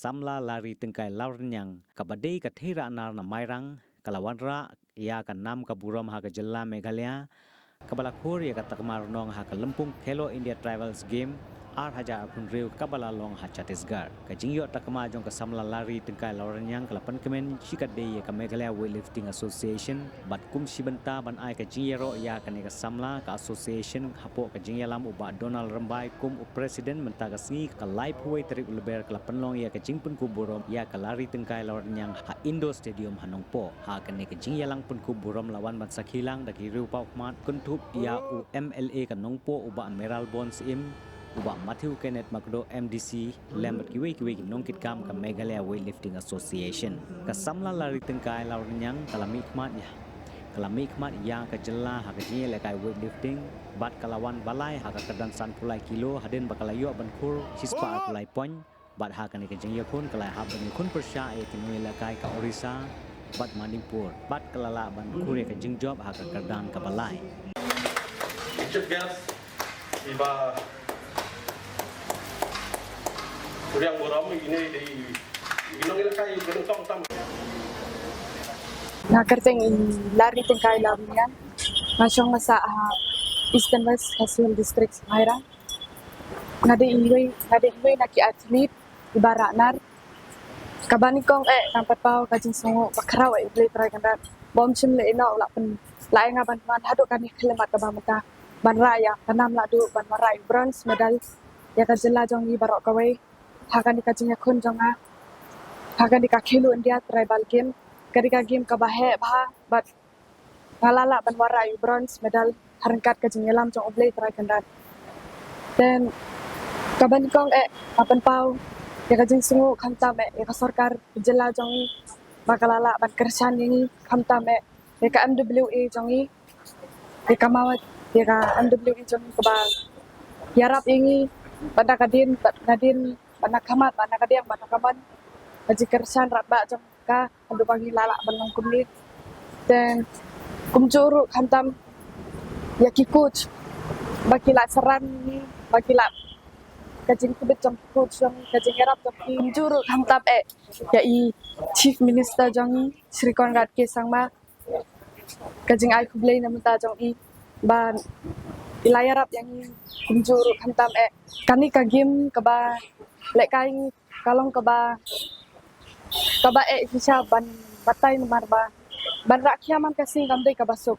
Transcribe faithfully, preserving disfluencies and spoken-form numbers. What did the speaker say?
Samla Lari Tyngkai Lawrniang, kaba dei ka thei rah nar na Mairang, ka la wanrah ïa ka nam ka burom ha ka jylla Meghalaya, kaba la khur ïa ka takma rnong ha ka lympung Khelo India Tribals Game ar hajar arphew hynriew kaba la long ha Chhattisgarh. Ka jingïoh takma jong ka samla Lari Tyngkai Lawrniang ka la pynkmen shikatdei ïa ka Meghalaya Weightlifting Association, bad kum shi bynta ban ai ka jingïaroh ïa kane ka samla, ka association hapoh ka jingïalam u Bah Donald Rymbai kum u president, mynta ka sngi ka laiphew wei tarik u Lber ka la pynlong ïa ka jingpynkup burom ïa ka Lari Tyngkai Lawrniang ha Indoor Stadium ha Nongpoh. Ha kane ka jingïalang pynkup burom la wan ban sakhi lang da ki riewpawkhmat, kynthup ïa u M L A ka Nongpoh u Bah Mayralborn Syiem, u Bah Matthew Kenneth Makdoh M D C, lem bad kiwei kiwei ki nongkitkam ka Meghalaya Weightlifting Association. Ka samla Lari Tyngkai Lawrniang ka la mihkhmat ïa, ka la mihkhmat ïa ka jylla ha ka jingïalehkai weightlifting, bad ka la wan ba lai ha ka kyrdan sanphew lai kilo hadien ba ka la ïoh ban khur shispah arphew lai point, bad ha kane ka jingïakhun ka la hap ban ïakhun pyrshah ïa ki nongïalehkai ka Orissa bad Manipur, bad ka la lah ban khur ïa ka jingjop ha ka kyrdan kaba lai. Chief guest, iba Riang Burom, ine dei i nongïalehkai ba nyngkong tam. Nga kyrteng i Lari Tyngkai Lawrniang. Nga shong nga sah ha Eastern West Khasi Hills District, Mairang. Nga dei iwei, nga dei iwei na ki athlete iba rah nar. Kaba nyngkong eh, nga pynpaw ka jingsngewnguh bakhraw ïa U Blei Trai Kynrad ba um shym leh ïehnoh, u la pyn, la ai nga ban wan haduh kane ka khyllipmat kaba mynta, ban rah ïa ka nam lahduh, ban wanrah ïa u bronze medal ïa ka jylla jong ngi baroh kawei ha kane ka jingïakhun jong nga ha kane ka Khelo India Tribal Game. Ka dei ka game kaba heh bha, bad nga la lah ban wanrah ïa u bronze medal ha ryngkat ka jingïalam jong U Blei Trai Kynrad. Then kaba nyngkong eh, nga pynpaw ïa ka jingsngewnguh khamtam eh ïa ka sorkar jylla jong ngi ba ka la lah ban kyrshan ïa ngi, khamtam eh ïa ka M W A jong ngi, ïa ka MWA, ïa ka M W A jong ngi kaba ïarap ïa ngi bad na ka dien, bad na dien, bad na ka mat, bad na ka diang, bad na ka mon, ka jingkyrshan radbah jong ka haduh ba ngi la lah ban long kumne. Then kumjuh ruh khamtam ïa ki coach ba ki la synran ïa ngi, ba ki la, ka jingkyrpad jong ki coach jong ngi, ka jingïarap jong ki. Kumjuh ruh khamtam eh ïa i Chief Minister jong ngi, Shri Conrad K Sangma, ka jingai khublei na bynta jong i ba i la ïarap ïa ngi. Kumjuh ruh khamtam eh kane ka game kaba lehkai ngi ka long kaba, kaba eh shisha ban batai, namar ba ban rah khia man ka sngi kam dei kaba suk.